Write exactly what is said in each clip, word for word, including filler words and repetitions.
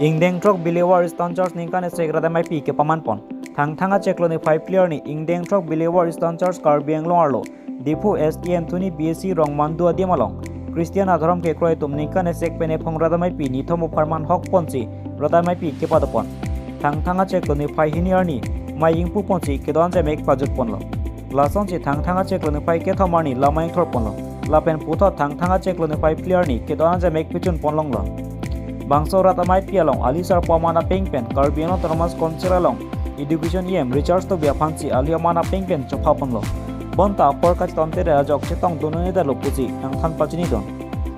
Ingdeng throk Bilevar Eastern Church ningkan isi rat ameipi kepaman pon. Thangthang achiklo niphai phli arni Ingdeng throk Bilevar Eastern Church Karbi Anglong arlo Diphu S T Anthony B A C Rongmandu adim along Christian adhorom kekroi atum ningkan isi pen ephong rat ameipi nithom apharman hok ponsi rat ameipi kepado pon. Thangthang achiklo niphai hini arni mei ingpu ponsi kedo-an jamek pajut ponlo. Lasonsi Thangthang achiklo niphai kethom arni lamei ingthor ponlo. Lapen puthot Thangthang achiklo niphai phli arni kedo-an jamek pijun pon longlo. Bangso rat ameipi along ali sarpo aman apeng pen Karbi Anglong Autonomous Council along Education E M Richard Tokbi aphansi ali aman apeng pen chopha ponlo. Bonta apor kachetongte ajok chetongdun un-edetlo pusi nangthan pachinidun.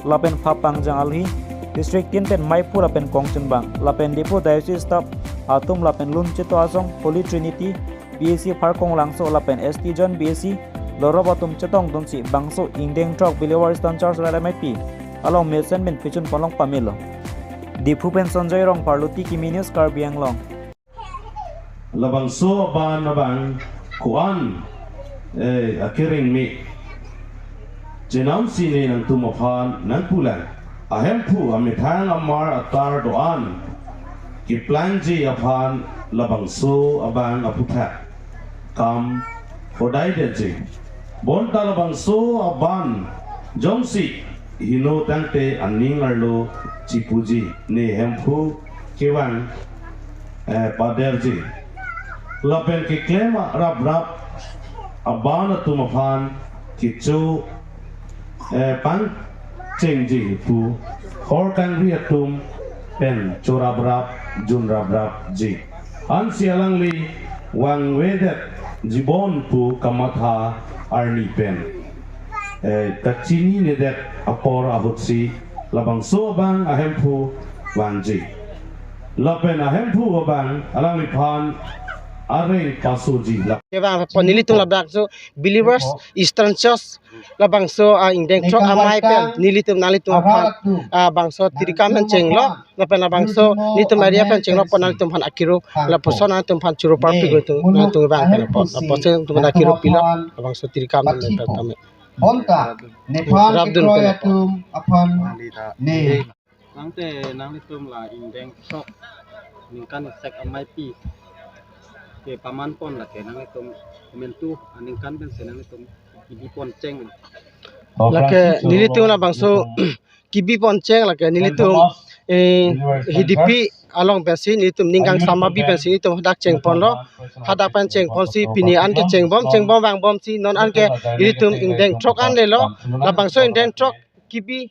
Lapen pha pangjang alhi District tin pen meiphu lapen kongchunbang lapen Diphu Diocese staff atum lapen Luncheto Asong Holy Trinity B A C Pharkong Langso lapen S T John B A C lorop atum chetongdunsi bangso Ingdeng throk Bilevar Eastern Church rat ameipi along mesen pen pijun pon long pamelo. Diphu pen Sanjoy Rongphar, Luti Kimi News, Karbi Anglong. Labangso aban abang ko-an, eh, akereng me chenam sine nangtum aphan nangpulang. Ahemphu amethang amar atar do-an keplangji aphan labangso abang aphuthak kam hodaidetji. Bonta labangso aban jongsi hino tangte aning arlo chipuji ne hemphu kevang, eh, paderji. Lapen keklem raprap aban atum aphan kecho, eh, pangchengji pu hor kangri atum pen choraprap junraprapji. Ansi alangli vangvedet jibon pu kamatha arni pen, eh, kachininedet apor ahutsi labangso abang ahemphu vangji. Lapen ahemphu abang alangliphan areng pasoji. Lap- Kevang pon nelitum labangso Believers Eastern Church labangso, ah, Ingdeng throk amei pen nelitum nanglitum aphan, ah, bangso tirikam pen chenglo lapen labangso nelitum area pen chenglo pon nanglitum aphan akiro lapuson nanglitum aphan choro parpik nelitum, nanglitum vang pen pon lapuson nanglitum aphan akiro pilo labangso tirikam pen tame. Bonta nephan Rabdun kekroi pen atum aphan ne. Tangte nanglitum la Ingdeng throk ningkan isi ameipi kepaman pon lake nanglitum komantu aningkan pensi nanglitum kebi pon cheng? Lake nelitum labangso kebi pon cheng lake nelitum, eh, Hidipi along pensi nelitum ningkan samabi pensi nelitum hadak cheng ponlo. Hadak pen cheng ponsi pini an ke chengbom, chengbom vangbomsi non an ke nelitum Ingdeng throk an lelo. Labangso Ingdeng throk kebi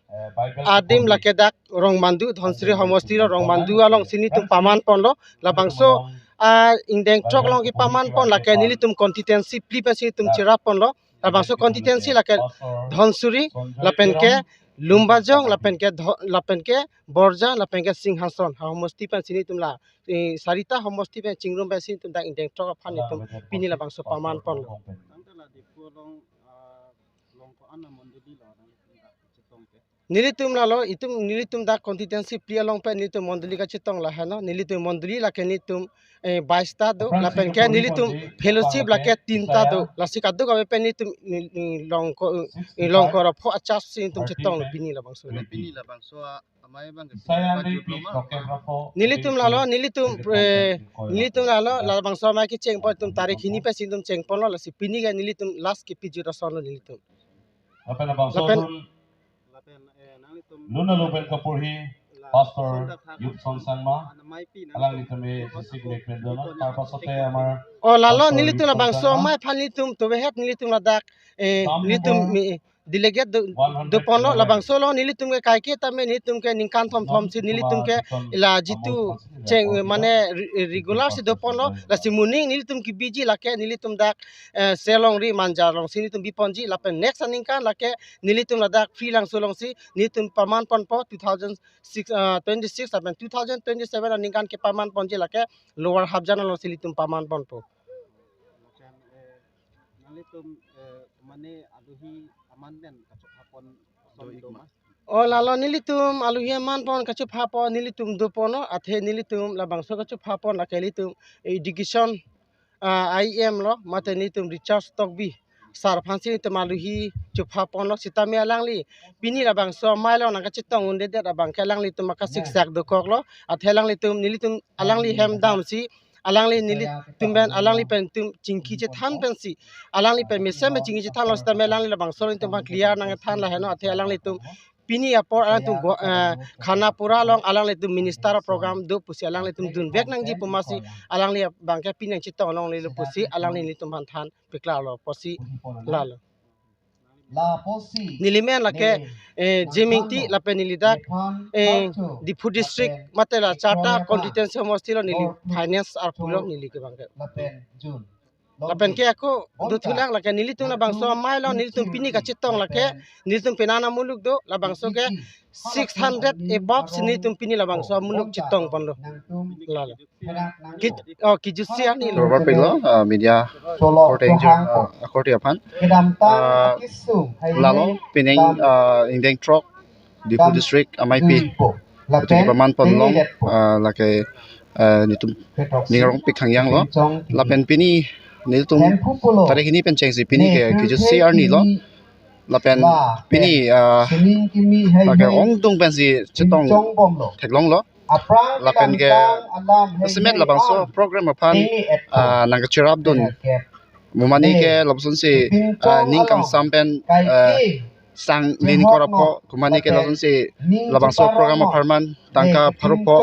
adim lake dak Rongmandu, Dhansiri homosti lo Rongmandu alongsi nelitum paman ponlo. Labangso, ah, Ingdeng throk along kepaman pon lake nelitum constituency phli pensi nelitum cherap ponlo. Labangso constituency lake Dhansiri, lapen ke Lumbajong, lapen ke Dho-, lapen ke Borja, lapen ke Singhason. Ha homosti pensi nelitum la, eh, sarita homosti pen chingrum pensi nelitum dak Ingdeng throk aphan nelitum pini labangso paman ponlo. Tangte la Diphu along, ah, along ko-an amondoli lo nangchetong ke? Nelitum lalo, itum nelitum dak constituency phli along pen nelitum mondoli kachetong laheno, nelitum mondoli lake nelitum, eh, bais ta do, lapen ke nelitum fellowship lake tin ta do, lasi kadokave pen nelitum ni, ni longko, ni longko ro pho achas si nelitum chetong lo pini labangso. Pini labangso a-, amei abang ke pajut lo ma? Nelitum lalo, nelitum, eh, nelitum lalo, labangso amei kecheng pon itum tarik hini pensi nelitum cheng ponlo, lasi pini ke nelitum last kepajut ason lo nelitum. Lapen labangso lapen dun, lapen, eh, nanglitum lun along pen kaporhi la Pastor Yupson Sangma, anamai pi nang alangli tame jisik mek pen dono, tar pasote amar. Oh, lalo Pastor nelitum Yupson labangso Sangma, amei aphan nelitum tovehet nelitum ladak, eh, Sam nelitum number mi delegate do, one hundred do ponlo, eleven. Labangso lo nelitum ke kaike tame nelitum ke ningkan thom thom si nelitum ke ila jitu cheng mane re-, regular si do ponlo, lasi moning nelitum kebiji lake nelitum dak, eh, Selongri Manja alongsi nelitum bi ponji, lapen next aningkan lake nelitum ladak Freelangso alongsi nelitum paman ponpo two thousand six, ah, twenty-six lapen two thousand twenty-seven aningkan kepaman ponji lake Lower Hafjan alongsi nelitum paman ponpo. Lapen, eh, nanglitum, eh, mane aluhi aman pen kachopha pon ason do ma? Oh, lalo nelitum aluhi aman pon kachopha pon nelitum do ponlo, athe nelitum labangso kachopha pon lake nelitum education, ah, I E M lo, mate nelitum Richard Tokbi sar aphansi nelitum alohi chupha ponlo sitame alangli pini labangso amei along nangkachetong un'edet abangke alanglitum akasiksak dokoklo, athe alanglitum nelitum alangli hem damsi alangli nelitum pen alangli pen itum chingki chethan pensi alangli pen mesen pen chingki chethanlo sitame alangli labangso nelitum aphan clear nangthan lahenlo, athe alanglitum pini apor alanglitum go, eh, Khanapura along alanglitum minister program do pusi alanglitum dunvek nangji pu amatsi alangli abangke pini nangchetong longlelo pusi alangli nelitum aphan than paklarlo pusi lalo. Neli men lake, eh, Jim Ingti lapen neli dak, eh, Diphu district mate la Charta constituency homosti lo, neli finance arpu lo neli ke abangke. Lapen ke ako dothulang lake nelitum labangso amei along nelitum pini kachetong lake nelitum penang amuluk do, labangso ke six hundred above si nelitum pini labangso amuluk chetong ponlo. Lalo. Ki, oh, kijutsi arni lo. Robert Pilo, uh, media reporting, uh, akorte aphan. Uh, lalo, pining, uh, ingdeng throk, Diphu district ameipi. Atu kipaman ponlong, uh, lake, uh, nelitum ning arong pik hangyang lo. Lapen pini nelitum tarik hini pen chengsi pini ke kijutsi arni lo. Lapen pini, uh, lake ongdung pensi chetong theklonglo. Lapen ke semet labangso program aphan, ah, nangkacherapdun. Mo mane ke lapusonsi, ah, ning kangsam pen, ah, sang ling kor apho, mo mane ke lapusonsi labangso program apharman tangka pharo pho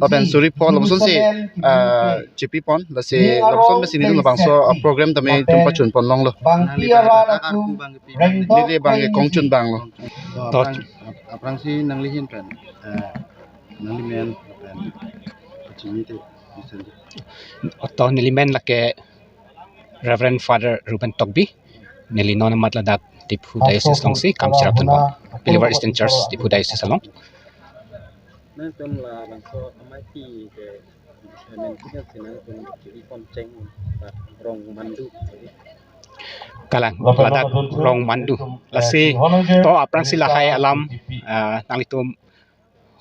lapen suri pho lapusonsi, ah, chipi pon, lasi lapuson pensi nelitum labangso, ah, program tame nelitum pachun ponlonglo. Neli abangke kongchun abanglo. To. Ap-, aphrangsi nangli ahin pen, eh, nangli men pen pachini te, listen te. To neli men lake Reverend Father Reuben Tokbi. Neli non amat ladak Diphu Diocese alongsi kam cherapdun abang. Believer Eastern Church Diphu Diocese along. Nangtum labangso ameipi ke men kita sinang tum kiri komcheng rong mandu. Kalang, ladak rong mandu. Lasi to aphrangsi lahai alam, ah, nanglitum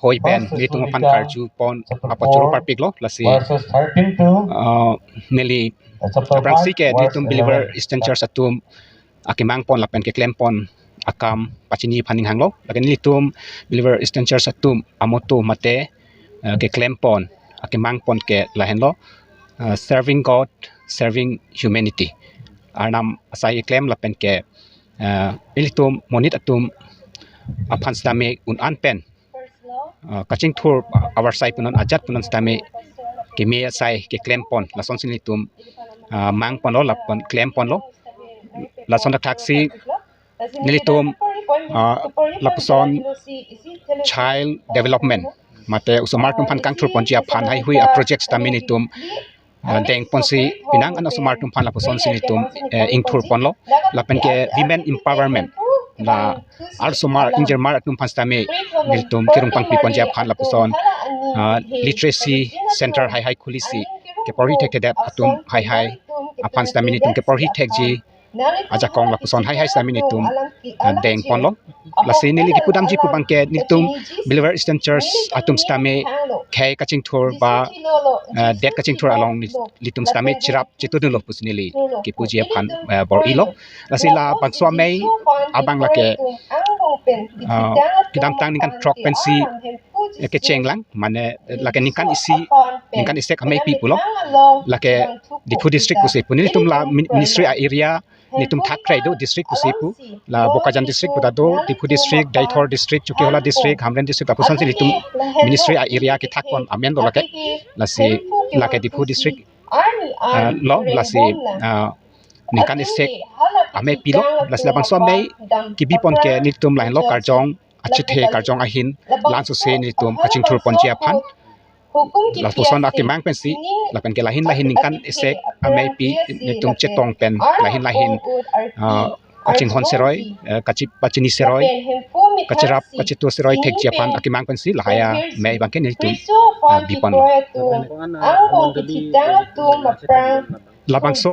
hoi pen nelitum aphan karju pon apachoro parpiklo, lasi, ah, neli aphrangsi ke nelitum Believer Eastern Church atum akemang pon lapen keklem pon akam pachini aphan ning hanglo. Lake nelitum Believer Eastern Church atum amotto mate, eh, keklem pon akemang pon ke lahenlo, eh, serving God, serving humanity. Arnam asai keklem lapen ke, eh, ilitum monit atum aphan sitame un-an pen, ah, kachingthur, ah, avarsai punon ajat punon sitame keme asai keklem pon lasonsi nelitum, ah, mang ponlo lapen klem ponlo. Lason thakthaksi nelitum, ah, lapuson child development mate osomar atum aphan kangthur ponji aphan haihui a-project sitame nelitum, ah, deng ponsi penang an osomar atum aphan lapusonsi nelitum, eh, ingthur ponlo. Lapen ke women empowerment, la arsomar ingjirmar atum aphan sitame nelitum kerung pangpi ponji aphan lapuson, ah, literacy center haihai khulisi keporhi thekthedet atum haihai aphan sitame nelitum keporhi thekji ajakong lapuson haihai sitame nelitum, ah, deng ponlo. Lasi neli kipudamji pu abangke nelitum Believer Eastern Church atum sitame khei kachingthur ba, ah, det kachingthur along neli, nelitum sitame cherap chetudunlo pusi neli kipuji aphan, ah, bor-ilo. Lasi labangso amei abang lake, ah, kedamtang ningkan throk pensi, eh, kechenglang, mane, eh, lake ningkan isi, ningkan isek ameipi pulo, lake Diphu district pusi pu nelitum la min-, ministry a-area nelitum thakre do district pusi pu, la Bokajan district puta do, Diphu district, Deithor district, Chokihola district, Hamren district, lapusonsi nelitum ministry a-area kethak pon amen do lake. Lasi lake Diphu district, ah, lo, lasi, ah, ningkan isek ameipi lo, lasi labangso amei kebi pon ke nelitum lahenlo karjong achethe karjong ahin, lansose nelitum kachingthur ponji aphan. Lapuson akemang pensi, lapen ke lahin lahin ningkan isek ameipi nelitum chetong pen, lahin lahin, ah, kachinghon seroi, eh, kachi-, pachini seroi, kacherap, kachetu seroi thekji aphan akemang pensi, lahai amei abangke nelitum, ah, bi ponlo. Labangso